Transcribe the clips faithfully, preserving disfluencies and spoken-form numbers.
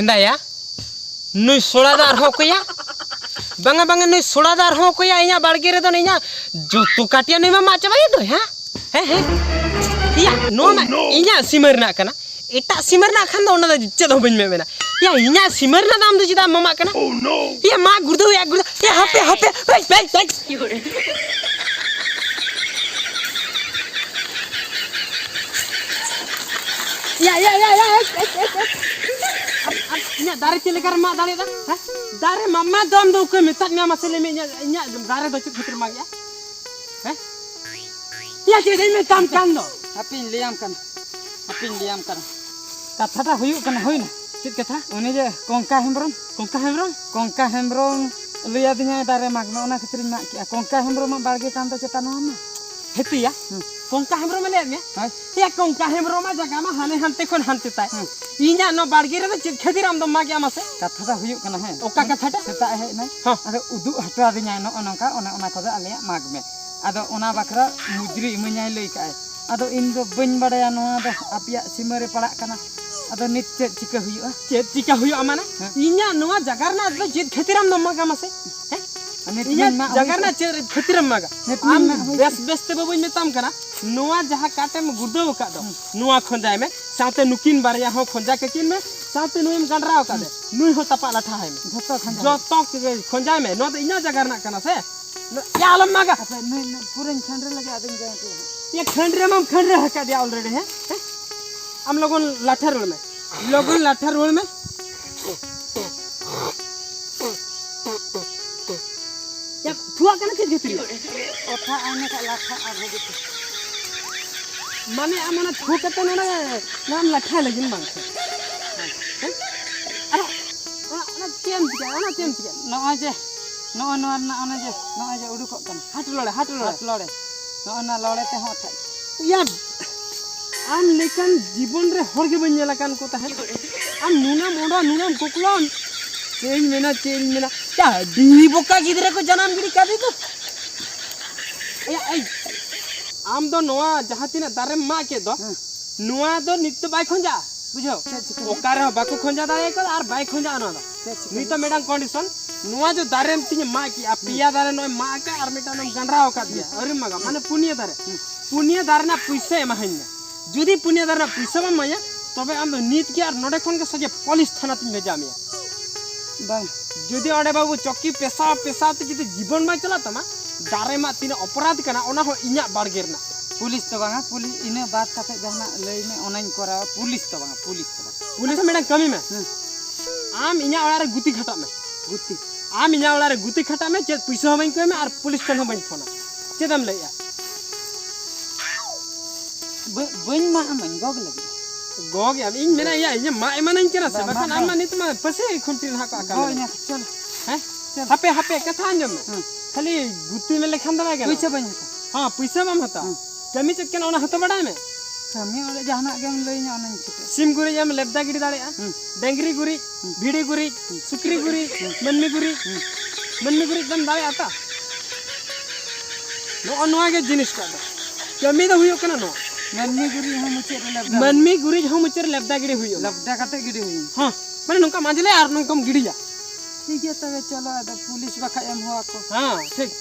ᱫᱟᱭᱟ, ᱱᱩᱭ ᱥᱚᱲᱟ ᱫᱚ ᱟᱨᱦᱚᱸ ᱚᱠᱚᱭᱟ? ᱵᱟᱝᱟ, ᱵᱟᱝᱟ, ᱱᱩᱭ ᱥᱚᱲᱟ ᱫᱚ ᱟᱨᱦᱚᱸ ᱚᱠᱚᱭᱟ? ᱤᱧᱟᱜ ᱵᱟᱲᱜᱮ ᱨᱮᱫᱚ ᱤᱧᱟᱜ ᱡᱚᱛᱚ ᱠᱟᱴᱤᱭᱟ ᱱᱩᱭ ᱢᱟ ᱢᱟᱜ ᱪᱟᱵᱟᱭᱮᱫ ᱫᱚᱭ, ᱦᱮᱸ? ᱦᱮᱸ, ᱦᱮᱸ᱾ ᱤᱭᱟ, ᱱᱚᱣᱟ ᱢᱟ ᱤᱧᱟᱜ ᱥᱤᱢᱟᱹ ᱨᱮᱱᱟᱜ ᱠᱟᱱᱟ᱾ ᱮᱴᱟᱜ ᱥᱤᱢᱟᱹ ᱨᱮᱱᱟᱜ ᱠᱷᱟᱱ ᱫᱚ ᱚᱱᱟ ᱫᱚ ᱪᱮᱫ ᱦᱚᱸ ᱵᱟᱹᱧ ᱢᱮᱢᱮᱱᱟ᱾ ᱤᱭᱟ, ᱤᱧᱟᱜ ᱥᱤᱢᱟᱹ ᱨᱮᱱᱟᱜ ᱫᱚ ᱟᱢ ᱫᱚ ᱪᱮᱫᱟᱜ ᱮᱢ ᱢᱟᱢᱟᱜ ᱠᱟᱱᱟ? ᱤᱭᱟ, ᱢᱟ ᱜᱩᱲᱫᱟᱹᱣ ᱭᱟ, ᱜᱩᱲᱫᱟᱹᱣ᱾ ᱤᱭᱟ, ᱦᱟᱯᱮ, ᱦᱟᱯᱮ, ᱦᱟᱯᱮ, ᱦᱟᱯᱮ᱾ ᱭᱟ, ᱭᱟ, ᱭᱟ, ᱭᱟ, ᱮᱭ, ᱮᱭ, ᱮᱭ, ᱮᱭ᱾ ᱟᱢ, ᱟᱢ ᱤᱧᱟᱜ ᱫᱟᱨᱮ ᱪᱮᱫ ᱞᱮᱠᱟᱨᱮᱢ ᱢᱟᱜ ᱫᱟᱲᱮᱭᱟᱫᱟ? ᱦᱮᱸ? ᱫᱟᱨᱮ ᱢᱟᱢᱟ ᱫᱚ ᱟᱢ ᱫᱚ ᱚᱠᱚᱭ ᱢᱮᱛᱟᱫ ᱢᱮᱭᱟ? ᱢᱟᱥᱮ ᱞᱟᱹᱭ ᱢᱮ, ᱤᱧᱟᱜ, ᱤᱧᱟᱜ ᱫᱟᱨᱮ ᱫᱚ ᱪᱮᱫ ᱠᱷᱟᱹᱛᱤᱨ ᱢᱟᱜᱮᱜᱼᱟ? ᱦᱮᱸ? ᱭᱟ, ᱪᱮᱫ ᱤᱧ ᱢᱮᱛᱟᱢ ᱠᱟᱱ ᱫᱚ? ᱦᱟᱯᱮᱧ ᱞᱟᱹᱭᱟᱢ ᱠᱟᱱᱟ, ᱦᱟᱯᱮᱧ ᱞᱟᱹᱭᱟᱢ ᱠᱟᱱᱟ᱾ ᱠᱟᱛᱷᱟᱴᱟ ᱦᱩᱭᱩᱜ ᱠᱟᱱᱟ, ᱦᱩᱭᱱᱟ᱾ ᱪᱮᱫ ᱠᱟᱛᱷᱟ? ᱩᱱᱤ ᱡᱮ ᱠᱚᱝᱠᱟ ᱦᱮᱢᱵᱨᱚᱢ, ᱠᱚᱝᱠᱟ ᱦᱮᱢᱵᱨᱚᱢ? ᱠᱚᱝᱠᱟ ᱦᱮᱢᱵᱨᱚᱢ ᱞᱟᱹᱭᱟᱫᱤᱧᱟᱭ ᱫᱟᱨᱮ ᱢᱟᱜᱽ ᱢᱮ, ᱚᱱᱟ ᱠᱷᱟᱹᱛᱤᱨᱤᱧ ᱢᱟᱜ ᱠᱮᱜᱼᱟ᱾ ᱠᱚᱝᱠᱟ ᱦᱮᱢᱵᱨᱚᱢᱟᱜ ᱵᱟᱲᱜᱮ ᱠᱟᱱ ᱫᱚ ᱪᱮᱛᱟ ᱱᱚᱣᱟ ᱢᱟ᱾ ᱦᱮᱛᱤᱭᱟ? ᱦᱩᱸ᱾ ᱠᱚᱝᱠᱟ ᱦᱮᱢᱵᱨᱚᱢᱮ ᱞᱟᱹᱭᱟᱫ ᱢᱮᱭᱟ? ᱦᱳᱭ᱾ ᱭᱟ, ᱠᱚᱝᱠᱟ ᱦᱮᱢᱵᱨᱚᱢᱟᱜ ᱡᱟᱭᱜᱟ ᱢᱟ ᱦᱟᱱᱮ ᱦᱟᱱᱛᱮ ᱠᱷᱚᱱ ᱦᱟᱱᱛᱮ ᱛᱟᱭ᱾ ᱦᱩᱸ᱾ ᱤᱧᱟᱜ ᱱᱚᱣᱟ ᱵᱟᱲᱜᱮ ᱨᱮᱫᱚ ᱪᱮᱫ ᱠᱷᱟᱹᱛᱤᱨ ᱟᱢ ᱫᱚᱢ ᱢᱟᱜᱮᱜᱼᱟ ᱢᱟᱥᱮ? ᱠᱟᱛᱷᱟ ᱫᱚ ᱦᱩᱭᱩᱜ ᱠᱟᱱᱟ, ᱦᱮᱸ᱾ ᱚᱠᱟ ᱠᱟᱛᱷᱟᱴᱟ? ᱥᱮᱛᱟᱜ ᱮ ᱦᱮᱡ ᱮᱱᱟᱭ᱾ ᱦᱚᱸ᱾ ᱟᱫᱚ ᱩᱫᱩᱜ ᱦᱚᱴᱚ ᱟᱹᱫᱤᱧᱟᱭ, ᱱᱚᱜᱼᱚ ᱱᱚᱝᱠᱟ, ᱚᱱᱮ ᱚᱱᱟ ᱠᱚᱫᱚ ᱟᱞᱮᱭᱟᱜ ᱢᱟᱜᱽ ᱢᱮ᱾ ᱟᱫᱚ ᱚᱱᱟ ᱵᱟᱠᱷᱨᱟ ᱢᱩᱡᱽᱨᱤ ᱤᱢᱟᱹᱧᱟᱭ ᱞᱟᱹᱭ ᱠᱟᱜᱼᱟᱭ᱾ ᱟᱫᱚ ᱤᱧ ᱫᱚ ᱵᱟᱹᱧ ᱵᱟᱲᱟᱭᱟ ᱱᱚᱣᱟ ᱫᱚ ᱟᱯᱮᱭᱟᱜ ᱥᱤᱢᱟᱹ ᱨᱮ ᱯᱟᱲᱟᱜ ᱠᱟᱱᱟ᱾ ᱟᱫᱚ ᱱᱤᱛ ᱪᱮᱫ ᱪᱤᱠᱟᱹ ᱦᱩᱭᱩᱜᱼᱟ? ᱪᱮᱫ ᱪᱤᱠᱟᱹ ᱦᱩᱭᱩᱜᱼᱟ ᱢᱟᱱᱮ? ᱦᱮᱸ᱾ ᱤᱧᱟᱜ ᱱᱚᱣᱟ ᱡᱟᱭᱜᱟ ᱨᱮᱱᱟᱜ ᱫᱚ ᱪᱮᱫ ᱠᱷᱟᱹᱛᱤᱨ ᱟᱢ ᱫᱚᱢ ᱢᱟᱜᱟ ᱢᱟᱥᱮ? ᱦᱮᱸ? ᱟᱨ ᱱᱤᱛ ᱤᱧᱟᱜ ᱢᱟᱜ ᱡᱟᱭᱜᱟ ᱦᱩᱭ ᱨᱮᱱᱟᱜ ᱪᱮᱫ ᱠᱷᱟᱹᱛᱤᱨ ᱮᱢ ᱢᱟᱜᱟ? ᱱᱤᱛ ᱟᱢ ᱢᱟᱜ ᱦᱩᱭ ᱵᱮᱥ ᱵᱮᱥ ᱛᱮ ᱵᱟᱹᱵᱩᱧ ᱢᱮᱛᱟᱢ ᱠᱟᱱᱟ, ᱱᱚᱣᱟ ᱡᱟᱦᱟᱸ ᱠᱟᱴ ᱮᱢ ᱜᱩᱲᱫᱟᱹᱣ ᱟᱠᱟᱫ ᱫᱚ, ᱦᱩᱸ᱾ ᱱᱚᱣᱟ ᱠᱷᱚᱸᱡᱟᱭ ᱢᱮ, ᱥᱟᱶᱛᱮ ᱱᱩᱠᱤᱱ ᱵᱟᱨᱭᱟ ᱦᱚᱸ ᱠᱷᱚᱸᱡᱟ ᱠᱟᱹᱠᱤᱱ ᱢᱮ, ᱥᱟᱶᱛᱮ ᱱᱩᱭᱮᱢ ᱜᱟᱸᱰᱨᱟᱣ ᱟᱠᱟᱫ ᱫᱚ, ᱦᱩᱸ᱾ ᱱᱩᱭ ᱦᱚᱸ ᱛᱟᱯᱟᱜ ᱞᱟᱴᱷᱟ ᱟᱭ ᱢᱮ᱾ ᱡᱷᱚᱛᱚ ᱠᱷᱚᱸᱡᱟᱭ ᱢᱮ᱾ ᱡᱚᱛᱚ ᱠᱷᱚᱸᱡᱟᱭ ᱢᱮ, ᱱᱚᱣᱟ ᱫᱚ ᱤᱧᱟᱜ ᱡᱟᱭᱜᱟ ᱨᱮᱱᱟᱜ ᱠᱟᱱᱟ ᱥᱮ᱾ ᱭᱟ, ᱟᱞᱚᱢ ᱢᱟᱜᱟ᱾ ᱟᱯᱮ ᱱᱩᱭ, ᱱᱩᱭ ᱯᱩᱨᱟᱹᱧ ᱠᱷᱟᱸᱰᱨᱮ ᱞᱟᱹᱜᱤᱫ ᱟᱫᱚᱧ ᱡᱚᱭᱮᱱ ᱠᱮᱫᱟ᱾ ᱭᱟ, ᱠᱷᱟᱸᱰᱨᱮ ᱢᱟᱢ ᱠᱷᱟᱸᱰᱨᱮ ᱟᱠᱟᱫᱮᱭᱟ already, ᱦᱮᱸ? ᱦᱮᱸ? ᱟᱢ ᱞᱚᱜᱚᱱ ᱞᱟᱴᱷᱟ ᱨᱩᱣᱟᱹᱲ ᱢᱮ᱾ ᱞᱚᱜᱚᱱ ᱞᱟᱴᱷᱟ ᱨᱩᱣᱟᱹᱲ ᱢᱮ᱾ ᱭᱟ, ᱛᱷᱩᱣᱟᱜ ᱠᱟᱱᱟ ᱪᱮᱫ ᱠᱷᱟᱹᱛᱤᱨ? ᱚᱛᱷᱟ ᱟᱭᱢᱟ ᱠᱷᱟᱡ ᱞᱟᱴᱷᱟ ᱟᱨ ᱵᱷᱟᱜᱤ ᱛᱮ᱾ ᱢᱟᱱᱮ ᱟᱢ ᱚᱱᱟ ᱛᱷᱩ ᱠᱟᱛᱮ ᱱᱚᱰᱮ ᱱᱚᱣᱟᱢ ᱞᱟᱴᱷᱟᱭ ᱞᱟᱹᱜᱤᱫ ᱵᱟᱝ ᱥᱮ? ᱦᱮᱸ? ᱟᱨ ᱚᱱᱟ, ᱚᱱᱟ ᱪᱮᱫ ᱮᱢ ᱪᱤᱠᱟᱹᱭᱟ? ᱚᱱᱟ ᱪᱮᱫ ᱮᱢ ᱪᱤᱠᱟᱹᱭᱟ? ᱱᱚᱜᱼᱚᱭ ᱡᱮ, ᱱᱚᱜᱼᱚᱭ ᱱᱚᱣᱟ ᱨᱮᱱᱟᱜ ᱚᱱᱮ ᱡᱮ, ᱱᱚᱜᱼᱚᱭ ᱡᱮ ᱩᱰᱩᱠᱚᱜ ᱠᱟᱱᱟ᱾ ᱦᱟᱴ ᱞᱚᱲᱮ, ᱦᱟᱴ ᱞᱚᱲᱮ᱾ ᱦᱟᱴ ᱞᱚᱲᱮ᱾ ᱱᱚᱜᱼᱚᱭ ᱱᱚᱣᱟ ᱞᱚᱲᱮ ᱛᱮᱦᱚᱸ ᱚᱛᱷᱟᱭ᱾ ᱭᱟ, ᱟᱢ ᱞᱮᱠᱟᱱ ᱡᱤᱵᱚᱱ ᱨᱮ ᱦᱚᱲ ᱜᱮ ᱵᱟᱹᱧ ᱧᱮᱞ ᱟᱠᱟᱱ ᱠᱚ ᱛᱟᱦᱮᱸᱫ᱾ ᱟᱢ ᱱᱩᱱᱟᱹᱢ ᱚᱸᱰᱚ, ᱱᱩᱱᱟᱹᱢ ᱠᱚᱠᱞᱚᱱ᱾ ᱪᱮᱫ ᱤᱧ ᱢᱮᱱᱟ, ᱪᱮᱫ ᱤᱧ ᱢᱮᱱᱟ? ᱭᱟ, ᱟᱹᱰᱤ ᱵᱚᱠᱟ ᱜᱤᱫᱽᱨᱟᱹ ᱠᱚ ᱡᱟᱱᱟᱢ ᱜᱤᱰᱤ ᱠᱟᱫᱮ ᱫᱚ᱾ ᱭᱟ, ᱮᱭ, ᱟᱢ ᱫᱚ ᱱᱚᱣᱟ ᱡᱟᱦᱟᱸ ᱛᱤᱱᱟᱹᱜ ᱫᱟᱨᱮᱢ ᱢᱟᱜ ᱠᱮᱫ ᱫᱚ, ᱦᱮᱸ᱾ ᱱᱚᱣᱟ ᱫᱚ ᱱᱤᱛ ᱫᱚ ᱵᱟᱭ ᱠᱷᱚᱸᱡᱟᱜᱼᱟ᱾ ᱵᱩᱡᱷᱟᱹᱣ? ᱪᱮᱫ ᱪᱤᱠᱟᱹ? ᱚᱠᱟ ᱨᱮᱦᱚᱸ ᱵᱟᱠᱚ ᱠᱷᱚᱸᱡᱟ ᱫᱟᱲᱮ ᱠᱟᱫᱟ ᱟᱨ ᱵᱟᱭ ᱠᱷᱚᱸᱡᱟ ᱚᱱᱟ ᱫᱚ᱾ ᱪᱮᱫ ᱪᱤᱠᱟᱹ? ᱱᱤᱛᱚᱜ ᱢᱤᱫᱴᱟᱝ ᱠᱚᱱᱰᱤᱥᱚᱱ, ᱱᱚᱣᱟ ᱡᱮ ᱫᱟᱨᱮᱢ ᱛᱤᱧ ᱢᱟᱜ ᱠᱮᱜᱼᱟ, ᱯᱮᱭᱟ ᱫᱟᱨᱮ ᱱᱚᱜᱼᱚᱭ ᱢᱟᱜ ᱟᱠᱟᱫ ᱟᱨ ᱢᱤᱫᱴᱟᱝ ᱱᱚᱜᱼᱚᱭ ᱜᱟᱸᱰᱨᱟᱣ ᱟᱠᱟᱫ ᱜᱮᱭᱟ, ᱟᱹᱣᱨᱤᱢ ᱢᱟᱜᱟ, ᱢᱟᱱᱮ ᱯᱩᱱᱭᱟᱹ ᱫᱟᱨᱮ᱾ ᱯᱩᱱᱭᱟᱹ ᱫᱟᱨᱮ ᱨᱮᱱᱟᱜ ᱯᱩᱭᱥᱟᱹ ᱮᱢᱟᱦᱟᱹᱧ ᱢᱮ᱾ ᱡᱩᱫᱤ ᱯᱩᱱᱭᱟᱹ ᱫᱟᱨᱮ ᱨᱮᱱᱟᱜ ᱯᱩᱭᱥᱟᱹ ᱵᱟᱢ ᱮᱢᱟᱹᱧᱟ, ᱛᱚᱵᱮ ᱟᱢ ᱫᱚ ᱱᱤᱛ ᱜᱮ ᱟᱨ ᱱᱚᱰᱮ ᱠᱷᱚᱱ ᱜᱮ ᱥᱚᱡᱷᱮ ᱯᱩᱞᱤᱥ ᱛᱷᱟᱱᱟ ᱛᱤᱧ ᱵᱷᱮᱡᱟ ᱢᱮᱭᱟ᱾ ᱵᱟᱝ᱾ ᱡᱩᱫᱤ ᱚᱸᱰᱮ ᱵᱟᱹᱵᱩ ᱪᱚᱠᱤ ᱯᱮᱥᱟᱣ ᱯᱮᱥᱟᱣ ᱛᱮ ᱡᱩᱫᱤ ᱡᱤᱵᱚᱱ ᱵᱟᱝ ᱪᱟᱞᱟᱜ ᱛᱟᱢᱟ, ᱫᱟᱨᱮ ᱢᱟᱜ ᱛᱤᱱᱟᱹᱜ ᱚᱯᱚᱨᱟᱫᱷ ᱠᱟᱱᱟ, ᱚᱱᱟ ᱦᱚᱸ ᱤᱧᱟᱹᱜ ᱵᱟᱲᱜᱮ ᱨᱮᱱᱟᱜ᱾ ᱯᱩᱞᱤᱥ ᱫᱚ ᱵᱟᱝᱟ, ᱯᱩᱞᱤᱥ ᱤᱱᱟᱹ ᱵᱟᱫ ᱠᱟᱛᱮ ᱡᱟᱦᱟᱱᱟᱜ ᱞᱟᱹᱭ ᱢᱮ, ᱚᱱᱟᱧ ᱠᱚᱨᱟᱣᱟ᱾ ᱯᱩᱞᱤᱥ ᱫᱚ ᱵᱟᱝᱟ, ᱯᱩᱞᱤᱥ ᱫᱚ ᱵᱟᱝᱟ᱾ ᱟᱪᱪᱷᱟ, ᱢᱤᱫᱴᱟᱝ ᱠᱟᱹᱢᱤ ᱢᱮ᱾ ᱦᱮᱸ᱾ ᱟᱢ ᱤᱧᱟᱹᱜ ᱚᱲᱟᱜ ᱨᱮ ᱜᱩᱛᱤ ᱠᱷᱟᱴᱟᱜ ᱢᱮ᱾ ᱜᱩᱛᱤ? ᱟᱢ ᱤᱧᱟᱹᱜ ᱚᱲᱟᱜ ᱨᱮ ᱜᱩᱛᱤ ᱠᱷᱟᱴᱟᱜ ᱢᱮ, ᱪᱮᱫ ᱯᱩᱭᱥᱟᱹ ᱦᱚᱸ ᱵᱟᱹᱧ ᱠᱚᱭ ᱢᱮ ᱟᱨ ᱯᱩᱞᱤᱥ ᱴᱷᱮᱱ ᱦᱚᱸ ᱵᱟᱹᱧ ᱯᱷᱳᱱᱟ᱾ ᱪᱮᱫ ᱮᱢ ᱞᱟᱹᱭᱮᱜᱼᱟ? ᱵᱟᱹ-, ᱵᱟᱹᱧ ᱢᱟᱜ ᱟᱢᱟᱹᱧ, ᱜᱚᱜ ᱞᱟᱹᱜᱤᱫ᱾ ᱜᱚᱜ ᱮᱢ? ᱤᱧ ᱢᱮᱱᱟ, ᱤᱭᱟᱹ, ᱤᱧ ᱢᱟᱜ ᱮᱢᱟᱱᱟᱹᱧ ᱠᱟᱱᱟ ᱥᱮ? ᱵᱟᱝ, ᱵᱟᱠᱷᱟᱱ ᱵᱟᱝ, ᱟᱢ ᱢᱟ ᱵᱟᱝ᱾ ᱱᱤᱛ ᱢᱟ ᱯᱟᱹᱥᱤ ᱠᱷᱩᱱᱴᱤ ᱨᱮ ᱦᱟᱸᱜ ᱠᱚ ᱟᱠᱟ ᱜᱚᱜ ᱢᱮ᱾ ᱤᱧᱟ, ᱪᱚᱞᱚ᱾ ᱦᱮᱸ? ᱪᱚᱞᱚ᱾ ᱦᱟᱯᱮ, ᱦᱟᱯᱮ, ᱠᱟᱛᱷᱟ ᱟᱸᱡᱚᱢ ᱢᱮ᱾ ᱦᱮᱸ᱾ ᱠᱷᱟᱹᱞᱤ ᱜᱩᱛᱤ ᱢᱮᱱ ᱞᱮᱠᱷᱟᱱ ᱫᱚ ᱵᱟᱭ ᱜᱟᱱᱚᱜᱼᱟ᱾ ᱯᱩᱭᱥᱟᱹ ᱵᱟᱹᱧ ᱦᱟᱛᱟᱣᱟ᱾ ᱦᱮᱸ, ᱯᱩᱭᱥᱟᱹ ᱵᱟᱢ ᱦᱟᱛᱟᱣᱟ᱾ ᱦᱮᱸ᱾ ᱠᱟᱹᱢᱤ ᱪᱮᱫ ᱠᱟᱱᱟ ᱚᱱᱟ ᱦᱚᱸᱛᱚ ᱵᱟᱰᱟᱭ ᱢᱮ᱾ ᱠᱟᱹᱢᱤ ᱚᱸᱰᱮ ᱡᱟᱦᱟᱱᱟᱜ ᱜᱮᱢ ᱞᱟᱹᱭᱟᱹᱧᱟ, ᱚᱱᱟᱧ ᱪᱷᱩᱴᱟᱹᱜᱼᱟ᱾ ᱥᱤᱢ ᱜᱩᱨᱤᱡ ᱮᱢ ᱞᱮᱵᱫᱟ ᱜᱤᱰᱤ ᱫᱟᱲᱮᱭᱟᱜᱼᱟ᱾ ᱦᱩᱸ᱾ ᱰᱟᱹᱝᱨᱤ ᱜᱩᱨᱤᱡ, ᱦᱩᱸ᱾ ᱵᱷᱤᱰᱤ ᱜᱩᱨᱤᱡ, ᱦᱩᱸ᱾ ᱥᱩᱠᱨᱤ ᱜᱩᱨᱤᱡ, ᱦᱩᱸ᱾ ᱢᱟᱹᱱᱢᱤ ᱜᱩᱨᱤᱡ, ᱦᱩᱸ᱾ ᱢᱟᱹᱱᱢᱤ ᱜᱩᱨᱤᱡ ᱫᱚᱢ ᱫᱟᱲᱮᱭᱟᱜᱼᱟ ᱛᱚ? ᱱᱚᱜᱼᱚ ᱱᱚᱣᱟ ᱜᱮ ᱡᱤᱱᱤᱥᱴᱟ ᱫᱚ᱾ ᱠᱟᱹᱢᱤ ᱫᱚ ᱦᱩᱭᱩᱜ ᱠᱟᱱᱟ ᱱᱚᱣᱟ᱾ ᱢᱟᱹᱱᱢᱤ ᱜᱩᱨᱤᱡ ᱦᱚᱸ ᱢᱩᱪᱟᱹᱫ ᱨᱮ ᱞᱮᱵᱫᱟ᱾ ᱢᱟᱹᱱᱢᱤ ᱜᱩᱨᱤᱡ ᱦᱚᱸ ᱢᱩᱪᱟᱹᱫ ᱨᱮ ᱞᱮᱵᱫᱟ ᱜᱤᱰᱤ ᱦᱩᱭᱩᱜᱼᱟ᱾ ᱞᱮᱵᱫᱟ ᱠᱟᱛᱮ ᱜᱤᱰᱤ ᱦᱩᱭᱩᱜᱼᱟ᱾ ᱦᱚᱸ, ᱢᱟᱱᱮ ᱱᱚᱝᱠᱟ ᱢᱟᱡᱽᱞᱮ ᱟᱨ ᱱᱚᱝᱠᱟᱢ ᱜᱤᱰᱤᱭᱟ᱾ ᱴᱷᱤᱠ ᱜᱮᱭᱟ, ᱛᱚᱵᱮ ᱪᱚᱞᱚ, ᱟᱫᱚ ᱯᱩᱞᱤᱥ ᱵᱟᱠᱷᱟᱡ ᱮᱢ ᱦᱚᱦᱚ ᱟᱠᱚ᱾ ᱦᱮᱸ, ᱴᱷᱤᱠ᱾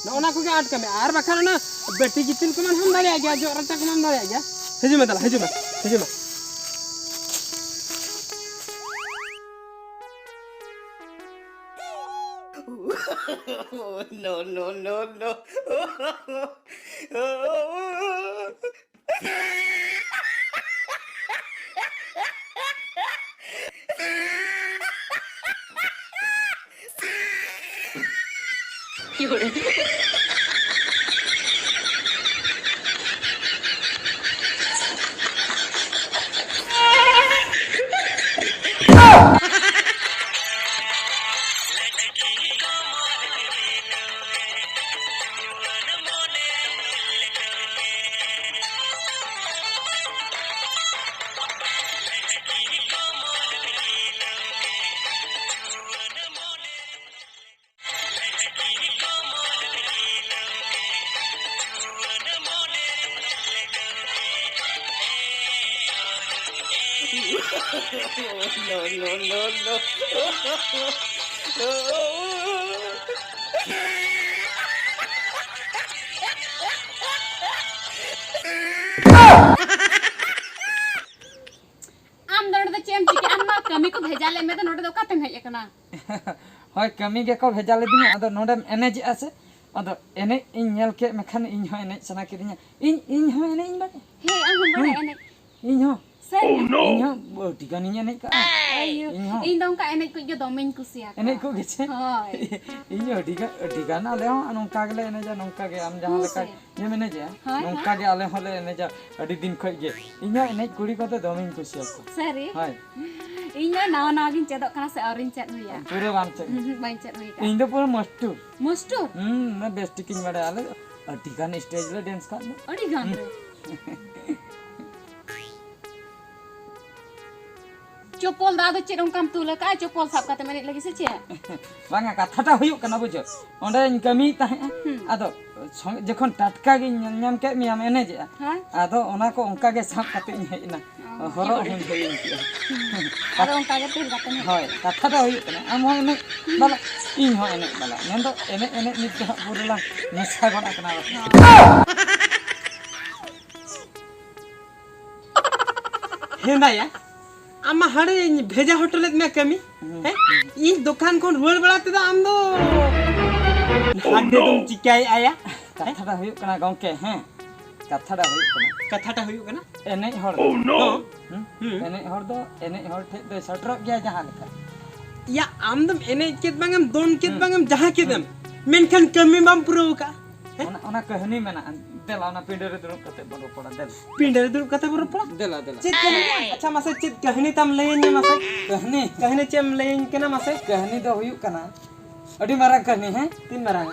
ᱱᱚᱜᱼᱚ ᱱᱟ ᱠᱚᱜᱮ ᱟᱸᱴ ᱠᱟᱹᱢᱤ᱾ ᱟᱨ ᱵᱟᱠᱷᱟᱱ ᱚᱱᱟ ᱵᱟᱹᱴᱤ ᱜᱤᱛᱤᱞ ᱠᱚᱢᱟ ᱦᱚᱸᱢ ᱫᱟᱲᱮᱭᱟᱜ ᱜᱮᱭᱟ, ᱡᱚᱜ ᱨᱟᱪᱟ ᱠᱚᱢᱟᱢ ᱫᱟᱲᱮᱭᱟᱜ ᱜᱮᱭᱟ᱾ ᱦᱤᱡᱩᱜ ᱢᱮ ᱫᱟᱞᱟ, ᱦᱤᱡᱩᱜ ᱢᱮ, ᱦᱤᱡᱩᱜ ᱢᱮ᱾ No, no, no, no. No, no, no, no. ᱟᱢ ᱫᱚ ᱱᱚᱰᱮ ᱫᱚ ᱪᱮᱫ ᱮᱢ ᱪᱤᱠᱟᱹᱭᱟ? ᱟᱢ ᱢᱟ ᱠᱟᱹᱢᱤ ᱠᱚ ᱵᱷᱮᱡᱟ ᱞᱮᱫ ᱢᱮ, ᱫᱚ ᱱᱚᱰᱮ ᱫᱚ ᱚᱠᱟᱛᱮᱢ ᱦᱮᱡ ᱟᱠᱟᱱᱟ? ᱦᱳᱭ, ᱠᱟᱹᱢᱤ ᱜᱮᱠᱚ ᱵᱷᱮᱡᱟ ᱞᱮᱫᱤᱧᱟ᱾ ᱟᱫᱚ ᱱᱚᱰᱮᱢ ᱮᱱᱮᱡᱮᱜᱼᱟ ᱥᱮ? ᱟᱫᱚ ᱮᱱᱮᱡ ᱤᱧ ᱧᱮᱞ ᱠᱮᱫ ᱢᱮᱠᱷᱟᱱ ᱤᱧ ᱦᱚᱸ ᱮᱱᱮᱡ ᱥᱟᱱᱟ ᱠᱤᱫᱤᱧᱟ᱾ ᱤᱧ, ᱤᱧ ᱦᱚᱸ ᱮᱱᱮᱡ ᱤᱧ ᱵᱟᱲᱟᱭᱟ᱾ ᱦᱮᱸ, ᱟᱢ ᱦᱚᱸᱢ ᱵᱟᱲᱟᱭᱟ ᱦᱩᱸ᱾ ᱮᱱᱮᱡ? ᱤᱧ ᱦᱚᱸ᱾ ᱥᱟᱹᱨᱤ? ᱤᱧ ᱦᱚᱸ ᱟᱹᱰᱤ ᱜᱟᱱᱤᱧ ᱮᱱᱮᱡ ᱠᱟᱜᱼᱟ᱾ ᱟᱭᱳ, ᱤᱧ ᱦᱚᱸ᱾ ᱤᱧ ᱫᱚ ᱚᱱᱠᱟ ᱮᱱᱮᱡ ᱠᱚ ᱜᱮ ᱫᱚᱢᱮᱧ ᱠᱩᱥᱤᱭᱟᱜᱼᱟ᱾ ᱮᱱᱮᱡ ᱠᱚ ᱜᱮ ᱪᱮ? ᱦᱳᱭ᱾ ᱤᱧ ᱦᱚᱸ ᱟᱹᱰᱤ ᱜᱟᱱ, ᱟᱹᱰᱤ ᱜᱟᱱ ᱟᱞᱮ ᱦᱚᱸ ᱱᱚᱝᱠᱟ ᱜᱮᱞᱮ ᱮᱱᱮᱡᱟ, ᱱᱚᱝᱠᱟ ᱜᱮ ᱟᱢ ᱡᱟᱦᱟᱸ ᱦᱮᱸ ᱞᱮᱠᱟ ᱥᱮ? ᱤᱭᱟᱹᱢ ᱮᱱᱮᱡᱮᱜᱼᱟ, ᱦᱳᱭ, ᱱᱚᱝᱠᱟ ᱦᱳᱭ᱾ ᱜᱮ ᱟᱞᱮ ᱦᱚᱸᱞᱮ ᱮᱱᱮᱡᱟ ᱟᱹᱰᱤ ᱫᱤᱱ ᱠᱷᱚᱡ ᱜᱮ᱾ ᱤᱧ ᱦᱚᱸ ᱮᱱᱮᱡ ᱠᱩᱲᱤ ᱠᱚᱫᱚ ᱫᱚᱢᱮᱧ ᱠᱩᱥᱤᱭᱟᱠᱚᱣᱟ᱾ ᱥᱟᱹᱨᱤ? ᱦᱳᱭ᱾ ᱤᱧ ᱫᱚ ᱱᱟᱣᱟ ᱱᱟᱣᱟ ᱜᱤᱧ ᱪᱮᱫᱚᱜ ᱠᱟᱱᱟ ᱥᱮ, ᱟᱹᱣᱨᱤᱧ ᱪᱮᱫ ᱦᱩᱭᱟ᱾ ᱯᱩᱨᱟᱹ ᱵᱟᱢ ᱪᱮᱫ? ᱦᱩᱸ, ᱦᱩᱸ, ᱵᱟᱹᱧ ᱪᱮᱫ ᱦᱩᱭ ᱟᱠᱟᱱᱟ᱾ ᱤᱧ ᱫᱚ ᱯᱩᱨᱟᱹ ᱢᱟᱥᱴᱩᱨ᱾ ᱢᱟᱥᱴᱩᱨ? ᱦᱩᱸ, ᱢᱟ ᱵᱮᱥ ᱴᱷᱤᱠᱤᱧ ᱵᱟᱲᱟᱭᱟ᱾ ᱟᱞᱮ ᱟᱹᱰᱤ ᱜᱟᱱ stage ᱞᱮ dance ᱠᱟᱜ ᱫᱚ᱾ ᱟᱹᱰᱤ ᱜᱟᱱ ᱦᱩᱸ᱾ ᱨᱮ? ᱪᱚᱯᱚᱞ ᱫᱚ ᱟᱫᱚ ᱪᱮᱫ ᱚᱱᱠᱟᱢ ᱛᱩᱞ ᱟᱠᱟᱫᱼᱟ? ᱪᱚᱯᱚᱞ ᱥᱟᱵ ᱠᱟᱛᱮᱢ ᱮᱱᱮᱡ ᱞᱟᱹᱜᱤᱫ ᱥᱮ ᱪᱮᱫ? ᱵᱟᱝᱟ, ᱠᱟᱛᱷᱟᱴᱟ ᱦᱩᱭᱩᱜ ᱠᱟᱱᱟ, ᱵᱩᱡᱷᱟᱹᱣ, ᱚᱸᱰᱮᱧ ᱠᱟᱹᱢᱤᱭᱮᱫ ᱛᱟᱦᱮᱸᱜᱼᱟ᱾ ᱦᱩᱸ᱾ ᱟᱫᱚ ᱥᱚᱸᱜᱮ ᱡᱚᱠᱷᱚᱱ ᱴᱟᱴᱠᱟ ᱜᱤᱧ ᱧᱮᱞ ᱧᱟᱢ ᱠᱮᱫ ᱢᱮᱭᱟᱢ ᱮᱱᱮᱡᱮᱜᱼᱟ, ᱦᱮᱸ? ᱟᱫᱚ ᱚᱱᱟ ᱠᱚ ᱚᱱᱠᱟ ᱜᱮ ᱥᱟᱵ ᱠᱟᱛᱮ ᱤᱧ ᱦᱮᱡ ᱮᱱᱟ᱾ ᱚ, ᱦᱚᱨᱚᱜ ᱦᱮᱸ᱾ ᱦᱚᱸᱧ ᱦᱤᱲᱤᱧ ᱠᱮᱜᱼᱟ᱾ ᱦᱩᱸ᱾ ᱟᱫᱚ ᱚᱱᱠᱟ ᱜᱮ ᱛᱩᱞ ᱠᱟᱛᱮᱢ ᱦᱮᱡ ᱦᱳᱭ, ᱮᱱᱟ᱾ ᱠᱟᱛᱷᱟ ᱫᱚ ᱦᱩᱭᱩᱜ ᱠᱟᱱᱟ, ᱟᱢ ᱦᱚᱸ ᱮᱱᱮᱡ ᱵᱟᱞᱟ, ᱤᱧ ᱦᱚᱸ ᱮᱱᱮᱡ ᱵᱟᱞᱟ᱾ ᱢᱮᱱᱫᱚ ᱮᱱᱮᱡ ᱮᱱᱮᱡ ᱱᱤᱛ ᱫᱚ ᱦᱟᱸᱜ ᱯᱩᱨᱟᱹ ᱞᱟᱝ ᱢᱮᱥᱟ ᱜᱚᱫ ᱟᱠᱟᱱᱟ ᱵᱟᱠᱷᱟᱱ᱾ ᱦᱮᱸ ᱫᱟᱭᱟ, ᱟᱢ ᱢᱟ ᱦᱟᱸᱰᱮᱧ ᱵᱷᱮᱡᱟ ᱦᱚᱴᱚ ᱞᱮᱫ ᱢᱮᱭᱟ ᱠᱟᱹᱢᱤ᱾ ᱦᱩᱸ᱾ ᱦᱮᱸ? ᱤᱧ ᱫᱚᱠᱟᱱ ᱠᱷᱚᱱ ᱨᱩᱣᱟᱹᱲ ᱵᱟᱲᱟ ᱛᱮᱫᱚ ᱟᱢ ᱫᱚ ᱦᱟᱸᱰᱮ ᱫᱚᱢ ᱪᱤᱠᱟᱹᱭᱮᱫᱼᱟ ᱭᱟ? ᱦᱮᱸ? ᱠᱟᱛᱷᱟ ᱫᱚ ᱦᱩᱭᱩᱜ ᱠᱟᱱᱟ ᱜᱚᱝᱠᱮ, ᱦᱮᱸ? ᱠᱟᱛᱷᱟ ᱫᱚ ᱦᱩᱭᱩᱜ ᱠᱟᱱᱟ, ᱠᱟᱛᱷᱟᱴᱟ ᱦᱩᱭᱩᱜ ᱠᱟᱱᱟ? ᱮᱱᱮᱡ ᱦᱚᱲ ᱫᱚ, ᱦᱚᱸ᱾ ᱦᱩᱸ? ᱦᱩᱸ᱾ ᱮᱱᱮᱡ ᱦᱚᱲ ᱫᱚ ᱮᱱᱮᱡ ᱦᱚᱲ ᱴᱷᱮᱡ ᱫᱚᱭ ᱥᱮᱴᱮᱨᱚᱜ ᱜᱮᱭᱟ ᱡᱟᱦᱟᱸ ᱞᱮᱠᱟ᱾ ᱭᱟ, ᱟᱢ ᱫᱚᱢ ᱮᱱᱮᱡ ᱠᱮᱫ ᱵᱟᱝᱮᱢ, ᱫᱚᱱ ᱠᱮᱫ ᱦᱩᱸ᱾ ᱵᱟᱝᱮᱢ, ᱡᱟᱦᱟᱸ ᱠᱮᱫᱮᱢ, ᱦᱩᱸ᱾ ᱢᱮᱱᱠᱷᱟᱱ ᱠᱟᱹᱢᱤ ᱵᱟᱢ ᱯᱩᱨᱟᱹᱣ ᱟᱠᱟᱫᱼᱟ᱾ ᱦᱮᱸ? ᱚᱱᱟ, ᱚᱱᱟ ᱠᱟᱹᱦᱱᱤ ᱢᱮᱱᱟᱜᱼᱟ᱾ ᱫᱮᱞᱟ, ᱚᱱᱟ ᱯᱤᱸᱰᱟᱹ ᱨᱮ ᱫᱩᱲᱩᱵ ᱠᱟᱛᱮ ᱵᱚᱱ ᱨᱚᱯᱚᱲᱟ, ᱫᱮᱞᱟ᱾ ᱯᱤᱸᱰᱟᱹ ᱨᱮ ᱫᱩᱲᱩᱵ ᱠᱟᱛᱮ ᱵᱚᱱ ᱨᱚᱯᱚᱲᱟ? ᱫᱮᱞᱟ, ᱫᱮᱞᱟ᱾ ᱪᱮᱫ ᱠᱟᱹᱦᱱᱤ? ᱟᱪᱪᱷᱟ, ᱢᱟᱥᱮ, ᱪᱮᱫ ᱠᱟᱹᱦᱱᱤ ᱛᱟᱢ ᱞᱟᱹᱭᱟᱹᱧ ᱢᱮ ᱢᱟᱥᱮ? ᱠᱟᱹᱦᱱᱤ? ᱠᱟᱹᱦᱱᱤ ᱪᱮᱫ ᱮᱢ ᱞᱟᱹᱭᱟᱹᱧ ᱠᱟᱱᱟ ᱢᱟᱥᱮ? ᱠᱟᱹᱦᱱᱤ ᱫᱚ ᱦᱩᱭᱩᱜ ᱠᱟᱱᱟ, ᱟᱹᱰᱤ ᱢᱟᱨᱟᱝ ᱠᱟᱹᱦᱱᱤ, ᱦᱮᱸ? ᱛᱤᱱ ᱢᱟᱨᱟᱝ?